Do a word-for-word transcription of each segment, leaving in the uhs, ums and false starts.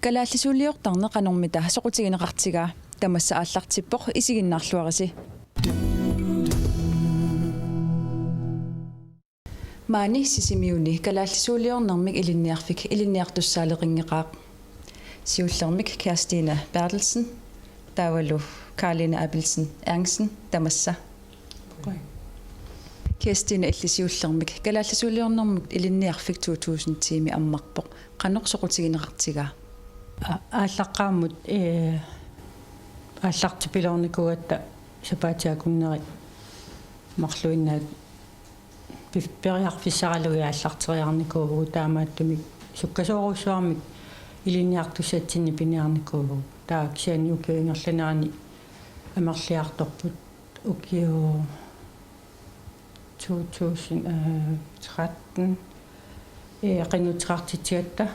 Kalaallisuuliortarneq qanormita soqutigineqartigaa? Tamassa aallartippoq, isiginnaarluarisi. Maani Sisimiuni kalaallisuuliornermik ilinniarfik ilinniartussaaleqinngeqaaq. Siullermik Kirstine Berthelsen, taavalu Karline Abelsen Ernsten, tamassa. Kirstine, illit siullermik kalaallisuuliornermik ilinniarfik to tusind ti-mi ammarpoq. Qanoq soqutigineqartigaa? A-, aallaqqaammut, ee, aallartipiloornikuugatta sapaatip akunneri marluinnaat pif-, periarfissaralugit aallarteriarnikuuvugut, taamaattumik sukkasoorujussuarmik ilinniartussatsinnik piniarnikuuvugut. Taava kisianni ukiup ingerlanerani amerliartorput, ukioq to tusind tretten, ee, qinnuteqartitsigatta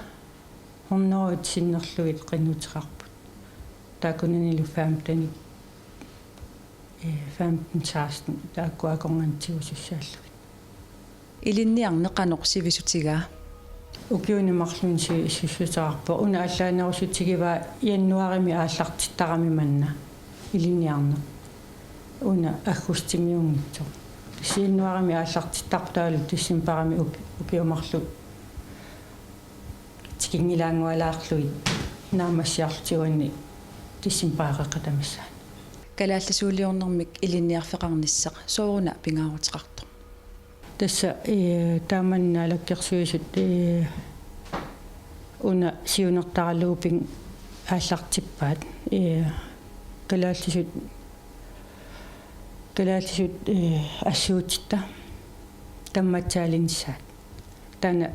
hundrede sinnerlugit qinnuteqarput. Taakkunanilu femten, ee, femten seksten, taakkua akornanni tigusussaallugit. Ilinniarneq qanoq sivisutigaa? Ukiuni marlunni si-, sivissuteqarpoq. Una allaanerussutigivaa januaarimi aallartittarami manna ilinniarneq. Una aggustimiunngitsoq. Januaarimi aallartittarpoq, taavalu decembarimi uki-, ukiut marluk tikinngilaanngualaarlugit naammassiarlutik uani decembarip qeqqata missaani. Kalaallisuuliornermik ilinniarfeqarnissaq sooruna pingaaruteqartoq? Tassa, ee, taamani Naalakkersuisut, ee, una siunertaralugu ping-, aallartippaat, ee, kalaallisut, kalaallisut, ee, assuutitta tammatsaalinissaat. Taanna,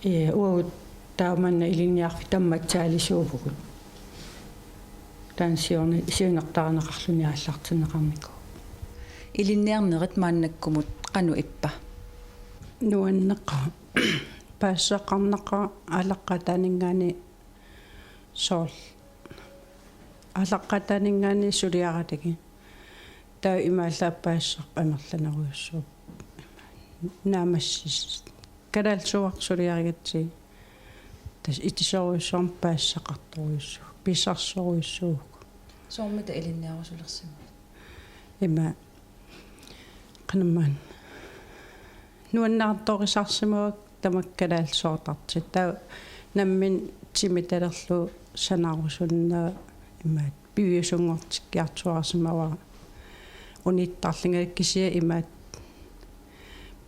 ee, uagut taamani ilinniarfik tammatsaalisuuvugut. Taanna siorna-, siunertarineqarluni aallartinneqarnikuuvoq. Ilinniarnerit maannakkumut qanoq ippa? Nuanneqaaq. Paasisaqarnaqaaq aallaqqaataaninngaanniit, soorlu aallaqqaataaninngaanniit suliaralugit. Taava imaallaat paasisarput amerlanerujussuuvoq. Naammassis-, kalaallisuuartut suliarigatsigit. Tassa itisorujussuarmik paasisaqartorujussuuvoq, pissarsisorujussuuvoq. Soormita ilinniarusulersimavat? Ima, qanormaanna, nuannaartorisarsimavakka tamakku kalaallisoortartut. Taava nammineq timitalerlugu sanarusunneq, imaattoq piviusunngortikkiartuaarsimavara unittarlunga, kisianni imaattoq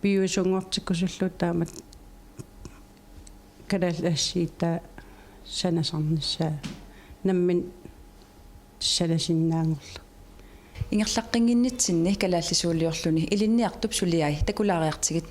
piviusunngortikkusullugu taamatut kalaallit assigiit taava sanasarnissaat nammineq sanasinnaanngorlugit. Ingerlaqqinnginnitsinni kalaallisuuliorluni ilinniartup suliai takulaariartigit.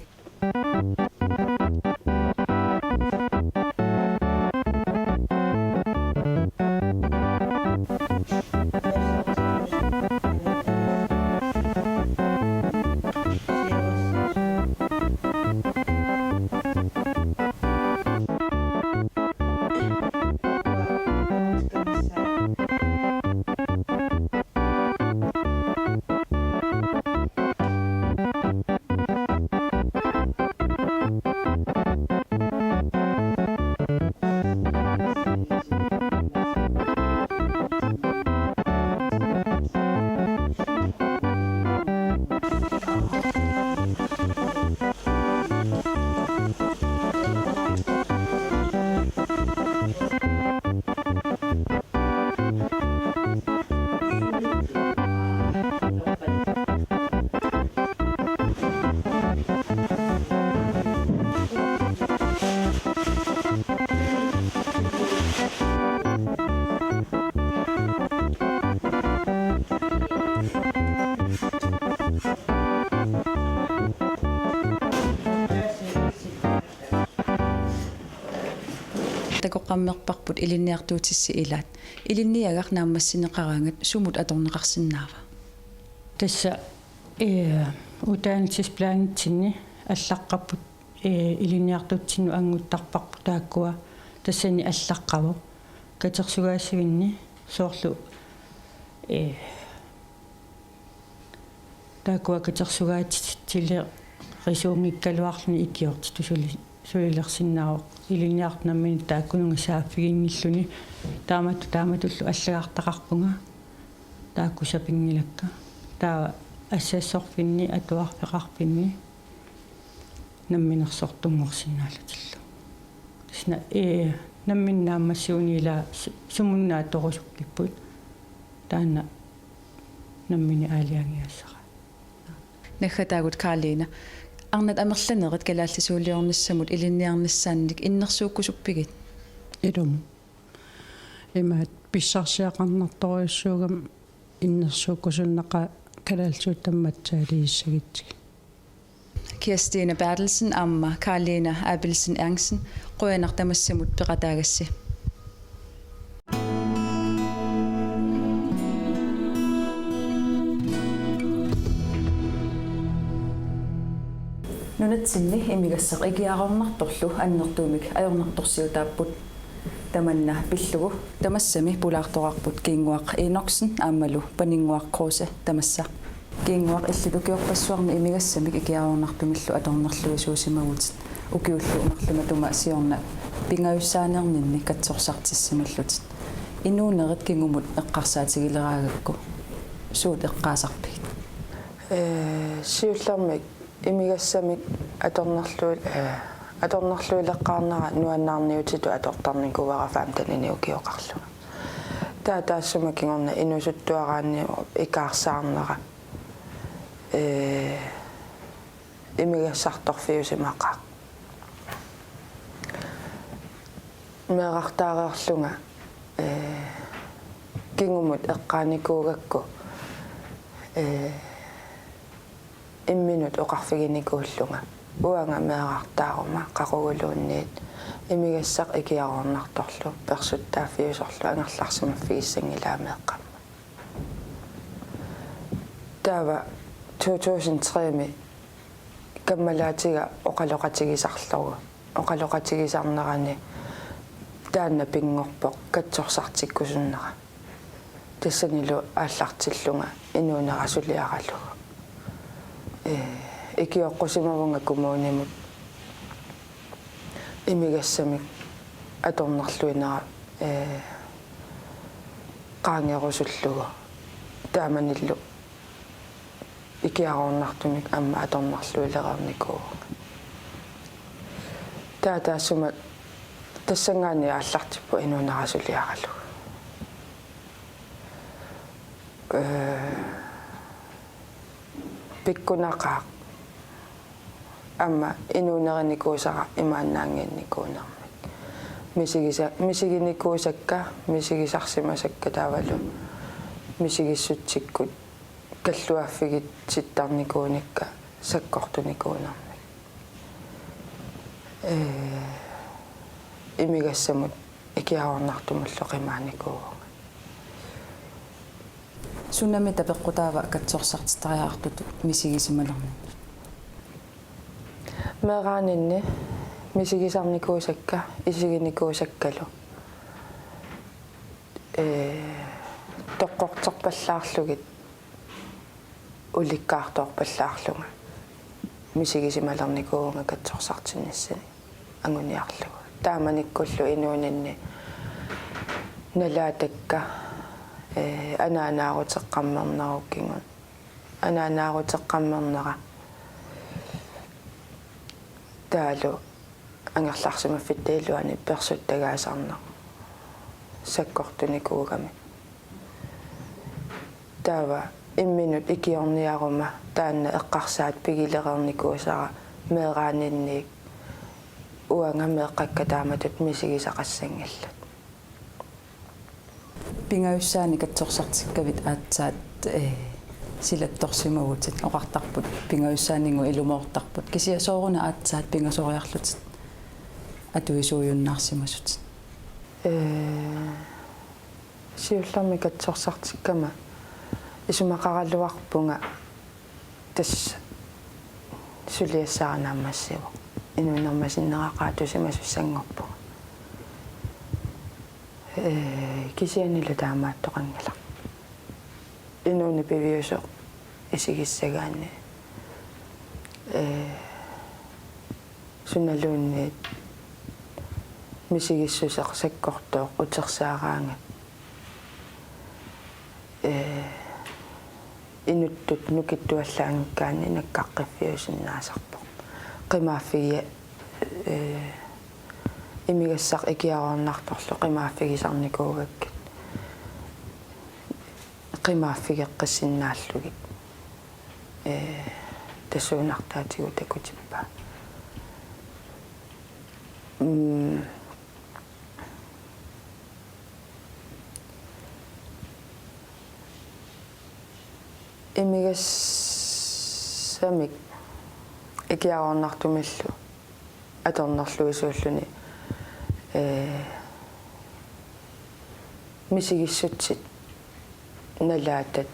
Takoqqammerparput ilinniartuutissi ilaat. Ilinniagaq naammassineqaraangat sumut atorneqarsinnaava? Tassa, ee, uddannelsesplanitsinni allaqqapput, ee, ilinniartutsinnut annguttarparput taakkua, tassani allaqqavoq. Katersugaasivinni soorlu, ee, taakkua katersugaatitsilerisuunngikkaluarluni ikiortitut suli-, Sulilersinnaavoq ilinniartut nammineq taakkununnga saaffiginnilluni. Taamatut taamatullu allagartaqarpunga. Taakku sapinngilakka. Taava assassorfinni atuarfeqarfinni namminersortunngorsinnaallutillu. Sina, ee, namminneq naammassiuneq ilaa su-, sumunnaatorusukkipput. Taanna nammineq aalajangigassara. Naggataagut Karliina. Arnat amerlanerit kalaallisuuliornissamut ilinniarnissaannik innersuukkusuppigit? Ilumut. Imaat pissarsiaqarnartorujussuugami innersuukkusunnaqaaq kalaallisuut tammatsaaliissagitsigit. Kirstine Berthelsen aamma Karliina Abelsen Ernstsen, qujanaq tamassimut peqataagassi. Nunatsinni imigassaq ikiaroornartorlu annertuumik ajornartorsiutaapput. Tamanna pillugu tamassami pulaartoqarput Kiinnguaq Enoksen aammalu Paninnguaq Kruse, tamassa. Kiinnguaq, illit ukiorpassuarni imigassamik ikiaroornartumillu atornerluisuusimavutit, ukiullu marluk matuma siorna pingajussaanerninni katsorsartissimallutit. Inuunerit kingumut eqqarsaatigileraangakku suut eqqaasarpigit? Ee, siullermik imigassamik atornerlui-, ee, atornerluileqqaarnera nuannaarniutitut atortarnikuuara femteninik ukioqarlunga. Taava taassuma kingorna inuusuttuaraanni ikaarsaarnera, ee, imigassartorfiusimaqaaq. Meerartaareerlunga, ee, kingumut eqqaanikuugakku, ee, imminut oqarfiginikuullunga: Uanga meerartaaruma qaquguluunniit imigassaq ikiaroornartorlu persuttaaffiusorlu angerlarsimaffigissanngilaat meeqqamma. Taava to tusind tre-mi kammalaatiga oqaloqatigisarlugu. Oqaloqatigisarnerani taanna pinngorpoq katsorsartikkusunnera. Tassanilu aallartillunga inuunera suliaralugu. Ee, ikioqqusimavunga kommunimut imigassamik atornerluinera, ee, qaangerusullugu. Taamanillu ikiaroornartumik aamma atornerluilereernikuuvunga. Taava taassuma tassanngaanniit aallartippoq inuunera suliaralugu. Ee, pikkunaqaaq aamma inuunerinikuusara imaannaannginnikuunermik. Misigisa-, misiginikuusakka, misigisarsimasakka taavalu misigissutsikkut kalluaffigitsittarnikuunikka sakkortunikuunermik. Ee, imigassamut ikiaroornartumullu qimaanikuuvunga. Sunami tapeqqutaava katsorsartittariaqartutut misigisimalerninni? Meeraaninni misigisarnikuusakka isiginikuusakkalu, ee, toqqorterpallaarlugit ulikkaartoorpallaarlunga misigisimalernikuuvunga katsorsartinnissani anguniarlugu. Taamanikkullu inuuninni nalaatakka, ee, anaanaaruteqqammernerukkit, anaanaaruteqqammernerat taavalu angerlarsimaffitta iluani persuttagaasarneq sakkortunikuugami. Taava imminut ikiorniaruma taanna eqqarsaat pigilereernikuusara meeraaninniit uanga meeqqakka taamatut misigisaqassanngillat. Pingajussaanik katsorsartikkavit aatsaat, ee, silattorsimavutit, oqartarput pingajussaaninnguit ilumoortarput. Kisianni sooruna aatsaat pingasoriarlutit atuisuujunnaarsimasutit? Ee, siullermik katsorsartikkama isumaqaraluarpunga tassa suliassara naammassivoq. Inuunerma sinnera qaatusimasussanngorpunga. Ee, kisiannili taamaattoqanngilaq. Inuuneq piviusoq isigissagaanni, ee, Sunaluunniit misigissuseq sakkortooq utersaaraangat, ee, inuttut nukittuallaanngikkaanni nakkaqqiffiusinnaasarpoq. Qimaaffigia-, ee, imigassaq ikiaroornartorlu qimaaffigisarnikuugakkit qimaaffigeqqissinnaallugit, ee, tassuunartaatigut takutippaa. Mm. Imigassamik ikiaroornartumillu atornerluisuulluni, ee, misigissutsit nalaatat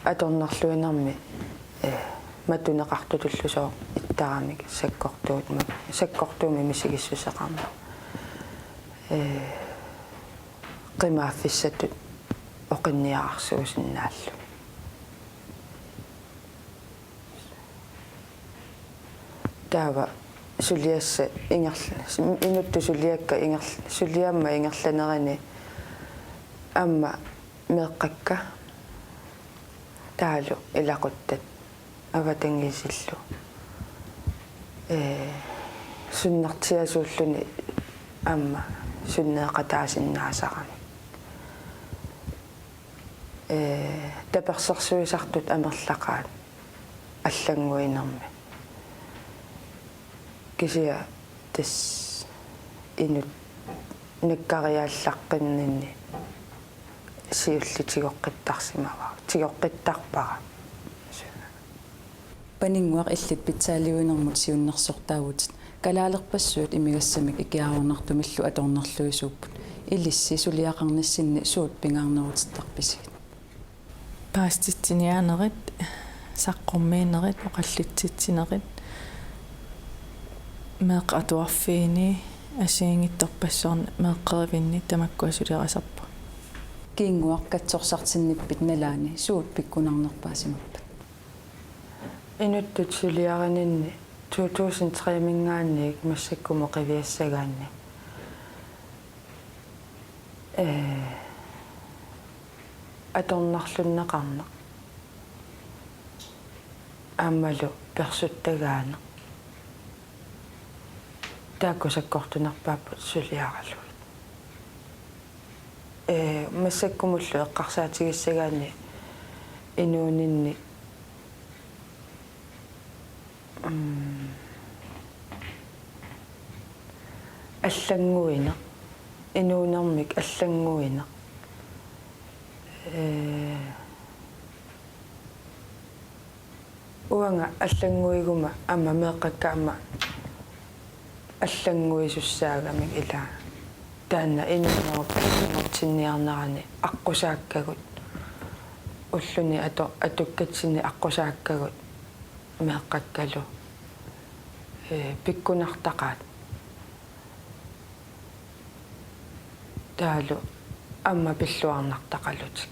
atornerluinermi, ee, matuneqartutullu sooq ittaramik sakkortuut-, sakkortuumik misigissuseqarneq, ee, qimaaffissatut oqinniararsuusinnaalluni. Taava suliassat ingerl-, inuttut suliakka ingerl-, suliammat ingerlanerini aamma meeqqakka taavalu ilaquttat avatangiisillu, ee, sunnertiasuulluni aamma sunneeqataasinnaasarami. Ee, tapersersuisartut amerlaqaat allannguinermi. Kisianni tassa inuk nakkariaallaqqinninni siulleq tigoqqittarsimavara, tigoqqittarpara. Paninnguaq illit pitsaaliuinermut siunnersortaavutit. Kalaalerpassuit imigassamik ikiaroornartumillu atornerluisuupput. Ilissi suliaqarnissinni suut pingaarnerutittarpisigit? Paasititsiniaanerit, saqqummiinerit, oqallitsitsinerit, meeqqat atuarfiini, assigiinngitsorpassuarni, meeqqerivinni tamakkua suliarisarput. Kiinnguaq, katsorsartinnippit nalaani suut pikkunarnerpaasimappat? Inuttut suliarininni to tusind tre-minngaanniit massakkumut qiviassagaanni, ee, atornerlunneqarneq aammalu persuttagaaneq, taakku sakkortunerpaapput suliaralugit. Ee, massakkumullu eqqarsaatigissagaanni inuuninni, mm, allannguineq, inuunermik allannguineq. Ee, uanga allannguiguma aamma meeqqakka aamma allannguisussaagamik, ila taanna inuunerup ilumoortinniarnerani aqqusaakkagut, ulluni atu-, atukkatsinni aqqusaakkagut meeqqakkalu, ee, pikkunartaqaat. Taavalu aamma pilluarnartaqalutik.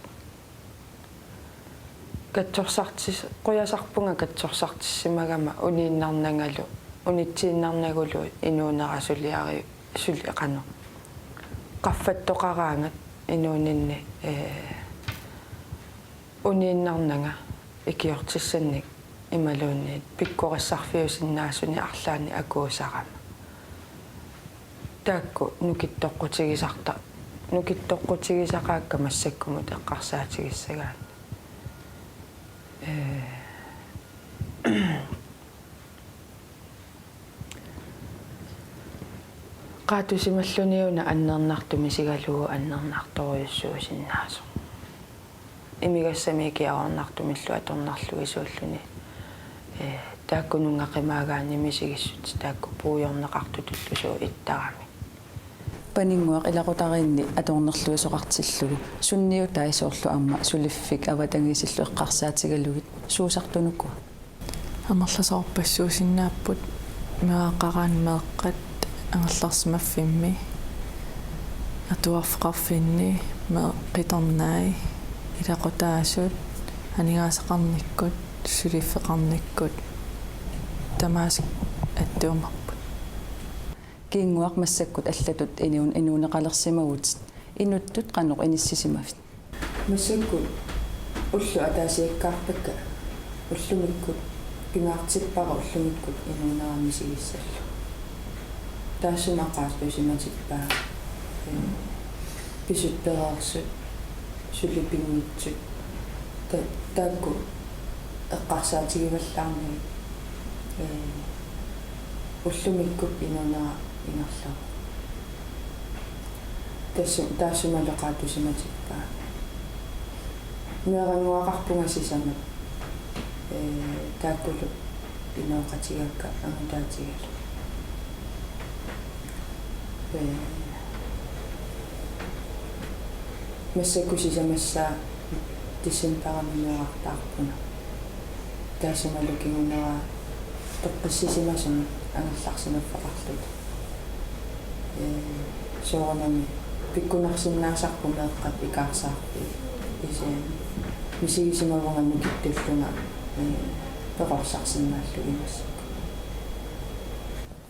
Katsorsartis-, qujasarpunga katsorsartissimagama uniinnarnangalu, unitsiinnarnagulu inuunera suliari-, suli-, qanoq, qaffattoqaraangat inuuninni, ee, uniinnarnanga ikiortissannik imaluunniit pikkorissarfiusinnaasunik arlaannik akuusarama. Taakku nukittoqqutigisarta-, nukittoqqutigisaqaakka massakkumut eqqarsaatigissagaanni. Ee, qaatusimalluni una annernartumik isigalugu annernartorujussuusinnaasoq. Imigassamik ikiaroornartumillu atornerlugisuulluni, ee, taakkununnga qimaagaanni misigissutsit taakku puigorneqartutullu suut ittaramik. Paninnguaq, ilaqutariinni atornerluisoqartillugu sunniutai soorlu aamma suliffik avatangiisillu eqqarsaatigalugit suusartunukua? Amerlasoorpassuusinnaapput meeraqaraanni meeqqat angerlarsimaffimmi, atuarfeqarfinni, meeqqat qitornai, ilaqutaasut, aningaasaqarnikkut, suliffeqarnikkut, Tamaasa attuumaarput. Kiinnguaq, massakkut allatut inuun-, inuuneqalersimavutit, inuttut qanoq inissisimavit? Massakkut ullut ataasiakkaarpakka ullumikkut, pingaartippara ullumikkut inuunera misigissallugu. Taassuma oqaatigisimatippaa, ee, pisut pereersut, suli pinngitsut, ta-, taakku eqqarsaatigivallaarnagit, ee, ullumikkut inuunera ingerlavoq. Tassa-, taassumalu oqaatigisimatippaa. Meerannguaqarpunga sisamat, ee, taakkulu inooqatigaakka angutaatigalu. Ee, massakkut sisamassaa decembarimi meerartaarpunga. Taassumalu kingunera peqqissisimasumik angerlarsimaffeqarluta. Ee, soorunami pikkunarsinnaasarput meeqqat ikaarsaarfiit. Kisianni misigisimavunga nukittullunga, ee, perorsarsinnaallugit massakkut.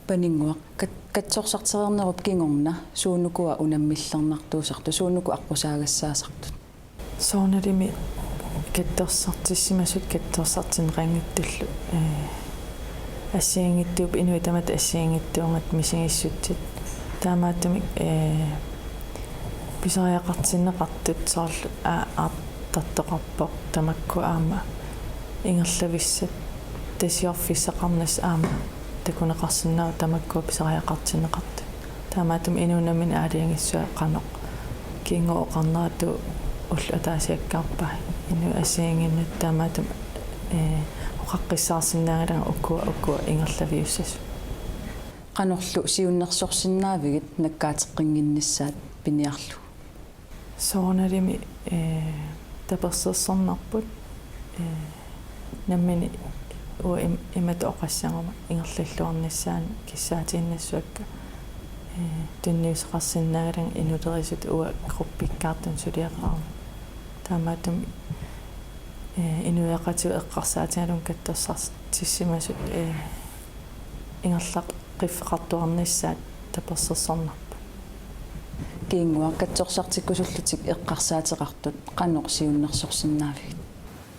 Paninnguaq, kat-, katsorsartereernerup kingorna suunukua unammillernartuusartut, suunuku aqqusaagassaasartut? Soorunalimi katsorsartissimasut katsorsartinneqanngitsullu, ee, assigiinngitsuupput, inuit tamatta assigiinngitsuugatta misigissutsit. Taamaattumik, ee, pisariaqartinneqartut soorlu aa-, aartartoqarpoq tamakku aamma ingerlavissat, tasiorfissaqarnissaq aamma takuneqarsinnaavoq tamakkua pisariaqartinneqartut. Taamaattumik inuup nammineq aalajangissuaa qanoq kiinnguup oqarnera ullut ataasiakkaarpaa inuit assigiinngitsut, taamaattumik, ee, oqaqqissaarsinnaanngilagut ukua, ukua ingerlaviussasut. Qanorlu siunnersorsinnaavigit nakkaateqqinnginnissaat piniarlugu? Soorunalimi, ee, tapersersornarput, ee, nammineq uanga im-, imatut oqassaguma ingerlalluarnissaanut kissaatiinnassuakka, ee, tunniussaqarsinnaanngilagut inulerisutut uanga gruppikkaartunut suliaqarama. Taamaattumik, ee, inuiaqatigiit eqqarsaatigalugit katsorsartissimasut, ee, ingerlaqqiffeqartuarnissaat tapersersornarput. Kiinnguaq, katsorsartikkusullutik eqqarsaateqartut qanoq siunnersorsinnaavigit?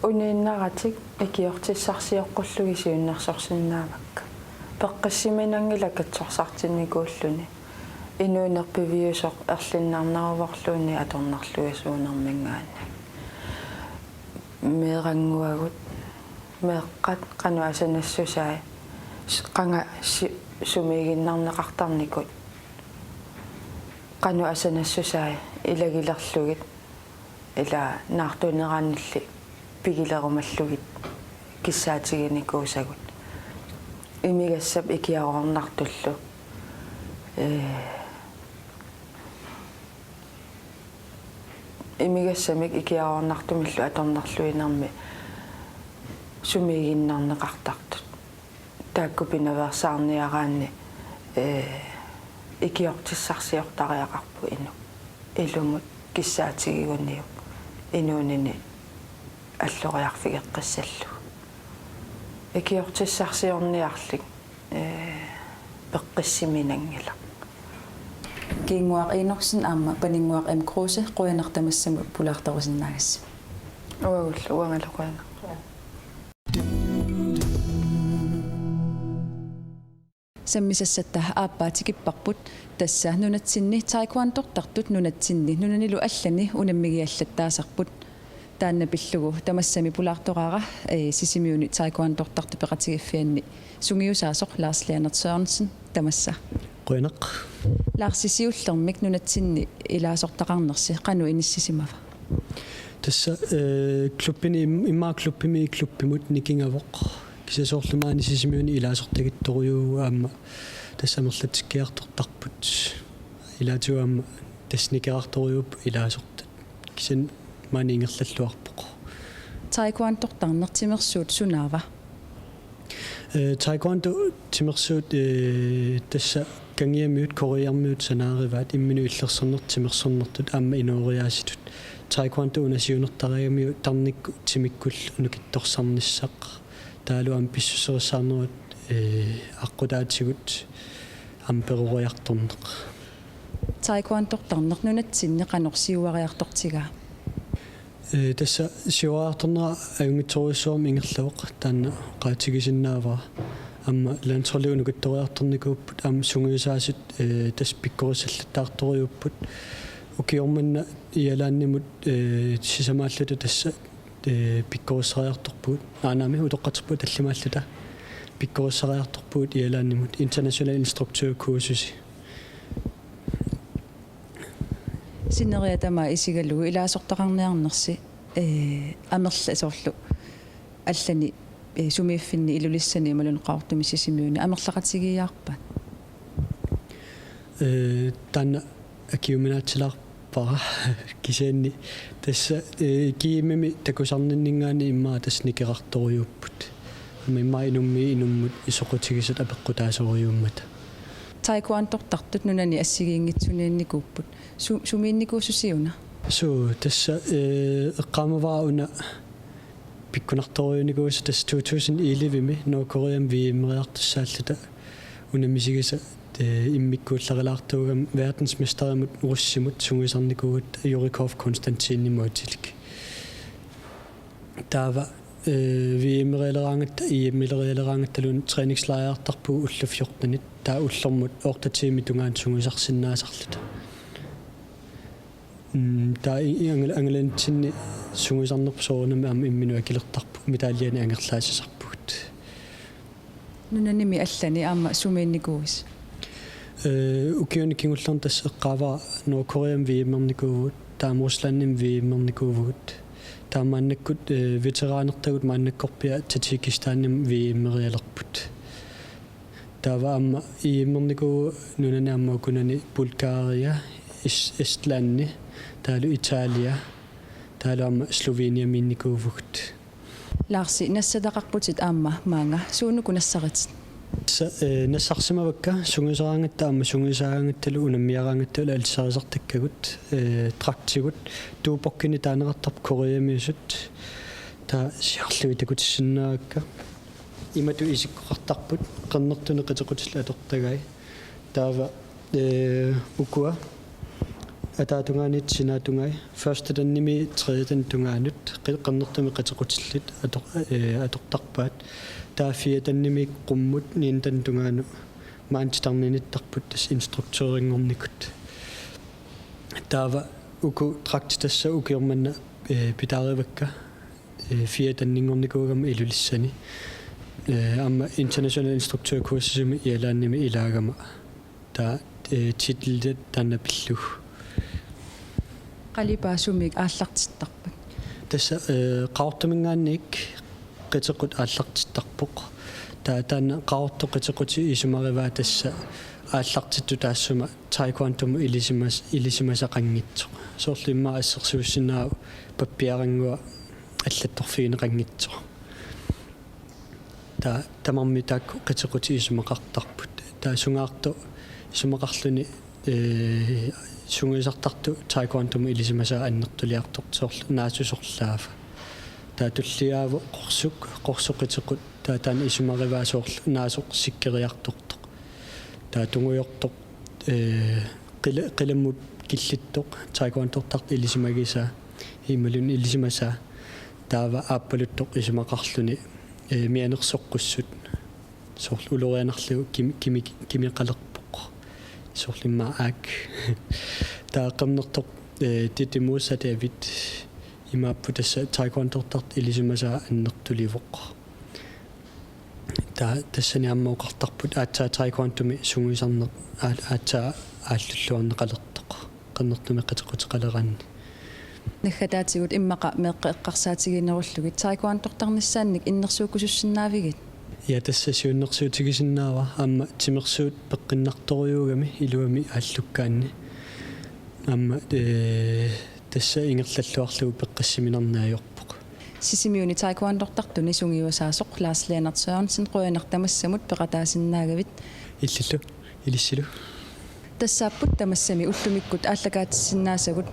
Uniinnaratik ikiortissarsioqqullugit siunnersorsinnaavakka. Peqqissiminanngilaq katsorsartinnikuulluni. Inuuneq piviusoq erlinnarneruvorluunniit atornerlugisuunerminngaanniit. Meerannguagut, meeqqat qanoq asanassusai, s-, qanga si-, sumiiginnarneqartarnikut, qanoq asanassusai ilagilerlugit, ila naartuuneranilli pigilerumallugit kissaatiginikuusagut. Imigassap ikiaroornartullu, ee, imigassamik ikiaroornartumillu atornerluinermi sumiiginnarneqartartut. Taakku pinaveersaarniaraanni, ee, ikiortissarsiortariaqarpoq inuk. Ilumut kissaatigiguniuk inuunini alloriarfigeqqissallugu. Ikiortissarsiorniarlik, ee, peqqissiminanngilaq. Kiinnguaq Enoksen aamma Paninnguaq M. Kruse, qujanaq tamassamut pulaartorusinnaagassi. Uagullu, uangalu qujanaq. Sammisassatta aappaa tikipparput, tassa nunatsinni taekwondortartut nunatsinni nunanilu allani unammigiallattaasarput. Taanna pillugu tamassami pulaartoraara, ee, Sisimiuni taekwondortartut peqatigiiffianni sungiusaasoq Lars Lennert Sørensen, tamassa. Qujanaq. Lars, siullermik nunatsinni ilaasortaqarnersi qanoq inissisimava? Tassa, ee, klubbini im-, immaqa klubbimi klubbimut nikingavoq. Kisianni soorlu maani Sisimiuni ilaasortagittorujuuvugut aamma tassa amerlatsikkiartortarput. Ilaatigut aamma tassa nikerartorujuupput ilaasortat. Kisianni maani ingerlalluarpoq. Taekwondortarneq timersuut sunaava? Ee, taekwondo timersuut, ee, tassa kangiamiut, koreamiut sanaarivaat imminut illersornertut timersornertut aamma inooriaasitut. Taekwondo una siunertarigaaramiuk tarnikkut timikkullu nukittorsarnissaq. Taavalu aamma pissuserissaarnerup ee, aqqutaatigut aamma peroriartorneq. Taekwondortarneq nunatsinni qanoq siuariartortigaa? Ee, tassa siuariartornera ajunngitsorujussuarmik ingerlavoq, taanna oqaatigisinnaavara. Aamma landsholdiunik nukittoriartornikuupput, aamma sungiusaasut, ee, tassa pikkorissallattaartorujuupput. Ukioq manna Irlandimut, ee, sisamaalluta tassa, ee, pikkorissariartorpugut. Aanaami utoqqaterput tallimaalluta pikkorissariartorpugut Irlandimut international instruktørkursusi. Sineriak tamaat isigalugu ilaasortaqarniarnersi, ee, amerla soorlu allani, ee, sumiiffinni Ilulissani imaluunniit Qaqortumi Sisimiuni amerlaqatigiiaarpat? Ee, taanna akiuminaatsilaarpara kisianni tassa, ee, GM-imi takusarninninngaanniit immaqa tassa nikerartorujuupput. Aamma immaqa inummiit inummut isoqutigisat apeqqutaasorujuummata. Taekwondortartut nunani assigiinngitsuniinnikuupput. Su-, sumiinnikuususi una? Suu, tassa, ee, eqqaamavara una pikkunartorujuunikuusoq tassa to tusind elleve-mi Nordkoreami V M-eriartussaalluta una misigisaq, ee, immikkuullarilaartuugami verdensmesterimut russimut sungiusarnikuugatta Jurikov Konstantinimut atilik. Taava, ee, V M-erialeraangatta, E M-erialeraangattaluunniit træningslejrertarpugut ullut fjortenit, taava ullormut otte tiimit tungaanut sungiusarsinnaasarluta. Mm, taava i-, i-, angala-, angalanitsinni sungiusarnerput soorunami aamma imminut akilertarpugut, medaljenik angerlaasisarpugut. Nunanimi allani aamma sumiinnikuuisi? Ee, ukiuni kingullerni tassa eqqaavara Nordkoreami V M-ernikuuvugut, taava Ruslandimi V M-ernikuuvugut. Taava maannakkut, ee, veteranertagut maannakkorpiaq Tajikistanimi V M-erialerput. Taava aamma E M-ernikuuvugut nunani aamma ukunani Bulgaria, Is-, Estlandi, taavalu Italia, taavalu aamma Sloveniamiinnikuuvugut. Larsi, nassataqarputit aamma maanga, suunuku nassaritit? Sa-, ee, nassarsimavakka sungiusaraangatta aamma sungiusaagaangattalu unammiaraangattalu alisariartortakkagut, ee, traktigut, duebukkinik taaneqartarput koreamiusut, taava siorlugit takutissinnaavakka. Imatut isikkoqartarput, qernertunik qitequtillit atortagai. Taava, ee, ukua ataatungaaniit sinaatungai, første danimiit tredje danip tungaanut, qi-, qernertumik qitequtillit ator-, ee, atortarpaat. Taava fjerde danimiit qummut niende danip tungaanut maani titarninittarput tassa instruktørinngornikut. Taava uku traktit tassa ukioq manna, ee, pitaarivakka, ee, fjerde daninngornikuugami Ilulissani. Ee, aamma international instruktørkursusimi Irlandimi ilaagama. Taava, ee, titlit taanna pillugu. Qalipaat sumiik aallartittarpat? Tassa, ee, Qaqortuminngaanniit qiteqqutit aallartittarput. Taava taanna Qaqortoq qiteqqutit isumarivaa tassa aallartittut taassuma taekwondomut ilisimas-, ilisimasaqanngitsoq. Soorlu immaqa assersuussinnaavoq pappiarannguaq allattorfigineqanngitsoq. Taava tamarmik taakku qiteqqutit isumaqartarput. Taava sungaartoq isumaqarluni, ee, sungiusartartut taekwondomut ilisimasaat annertuliartortoq soorlu naasusorlaava. Taava tulliaavoq qorsuk, qorsoq qiteqqut, taava taanna isumarivaa soorlu naasoq sikkeriartortoq. Taava tungujortoq, ee, qila-, qilammut killittoq, taekwondortartut ilisimagisaa, imaluunniit ilisimasaa, taava aappaluttoq isumaqarluni, ee, mianersoqqussut, soorlu ulorianarlugu kim-, kimi-, kimeqalerpoq, soorlu immaqa aak. Taava qernertoq, ee, det modsatte af hvidt, imaappoq tassa taekwondortartut ilisimasaat annertulivoq. Taava tassani aamma oqartarput aatsaat taekwondomi sungiusarneq aa-, aatsaat aallulluarneqalertoq qernertumik qiteqquteqaleraanni. Naggataatigut immaqa meeqqat eqqarsaatiginerullugit taekwondortarnissaannik innersuukkusussinnaavigit? Ja, tassa siunnersuutigisinnaavara, aamma timersuut peqqinnartorujuugami iluamik aallukkaanni. Aamma, ee, tassa ingerlalluarlugu peqqissaminarneq ajorpoq. Sisimiuni taekwondortartuni sungiusaasoq Lars Lennert Sørensen, qujanaq tamassamut peqataasinnaagavit. Illillu, ilissilu. Tassaapput tamassami ullumikkut aallakaatissinnaasagut,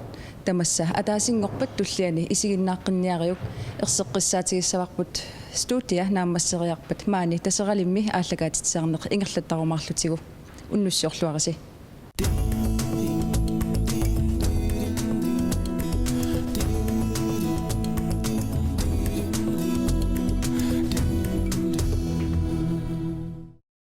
tamassa ataasinngorpat tulliani isiginnaaqqinniariuk, erseqqissaatigissavarput Studia naammasseriarpat maani Taseralimmi aallakaatitsisarneq ingerlattarumaarlutigu. Unnussiorluarisi.